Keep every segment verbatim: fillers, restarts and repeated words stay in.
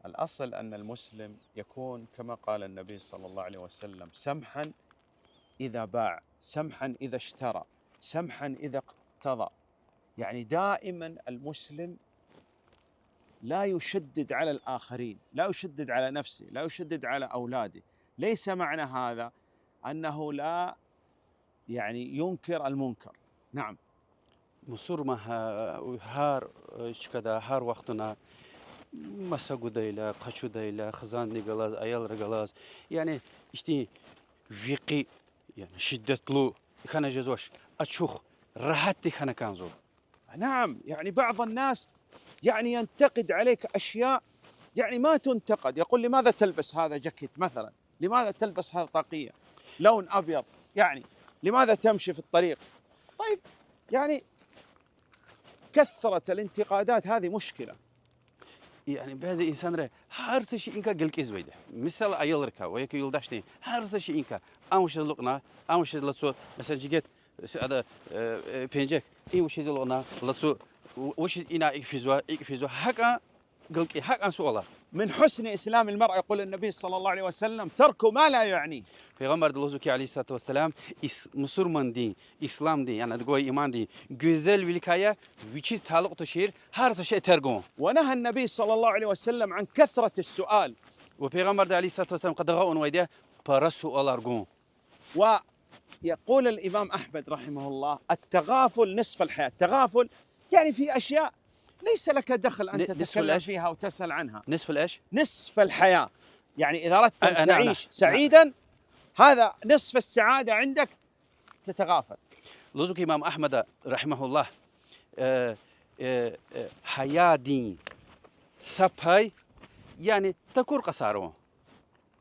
الأصل أن المسلم يكون كما قال النبي صلى الله عليه وسلم: سمحا إذا باع، سمحا إذا اشترى، سمحا إذا اقتضى. يعني دائما المسلم لا يشدد على الآخرين، لا يشدد على نفسه، لا يشدد على أولاده. ليس معنى هذا أنه لا، يعني، ينكر المنكر. نعم. Мусурман гьа-, гьар, э, чкада, гьар вахтунда маса гудайла, къачудайла, хизандин галаз, аялрин галаз, яни ихьтин векъи, яни шиддетлу хьана жезвач, ачух, рагьатди хьана кӀанзава. نعم، يعني بعض الناس، يعني، ينتقد عليك أشياء، يعني، ما تنتقد. يقول: لماذا تلبس هذا جاكيت مثلًا؟ لماذا تلبس هذا طاقية؟ لون أبيض، يعني، لماذا تمشي في الطريق؟ طيب، يعني، كثرة الانتقادات هذه مشكلة. Яни бязи инсанри гьар са шейиникай гилкӀизвайди. Мисал, аялрикай ва яки юлдашдин, гьар са шейиникай. Ам вучиз алукьна, ам вучиз лацу, месела, жигет, с-, ада, э, э, пенжек, им вучиз алукьна, лацу, в-, вучиз ина икӀ физва, икӀ физва, гьакӀан гилкӀи, гьакӀан суалар. من حسن إسلام المرء، يقول النبي صلى الله عليه وسلم: ترك ما لا يعنيه. Пайгъамбарди лугьузва хьи, عليه الصلاة والسلام, ис-, мусурмандин, исламдин, яни гвай имандин гуьзелвиликай я вичиз талукь тушир гьар са шей терг авун. ونهى النبي صلى الله عليه وسلم عن كثرة السؤال. Ва Пайгъамбарди, عليه الصلاة والسلام, къадагъа авунвайди я пара суалар гун. ويقول الإمام أحمد رحمه الله: التغافل نصف الحياة. التغافل يعني في أشياء ليس لك دخل أن تتكلم فيها وتسأل عنها. نصف الإيش؟ نصف الحياة. يعني إذا أردت أن تعيش سعيدا، هذا نصف السعادة عندك، تتغافل. Лугьузва хьи, имам Агьмада, رحمه الله, э, э, э, гьаядин са пай, яни такур кьасар авун.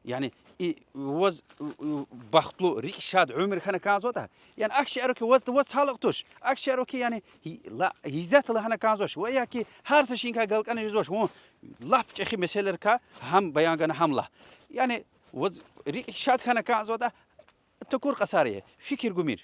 Яни и ваз, у, у, бахтлу, рикӀ шад уьмуьр хьана кӀанзаватӀа, яни ахьтин шейэр ава хьи, ваз, ваз талукь туш. Ахьтин шейэр ава хьи, яни гьи-, ла-, гьиззатла хьана кӀанзавач. Ва яки гьар са шейиникай галкӀана жезвач. Вун лап чӀехи месэлайрикай гьам баян гана, гьам лагь. Яни ваз рикӀ шад хьана кӀанзаватӀа, такур кьасар ая, фикир гумир.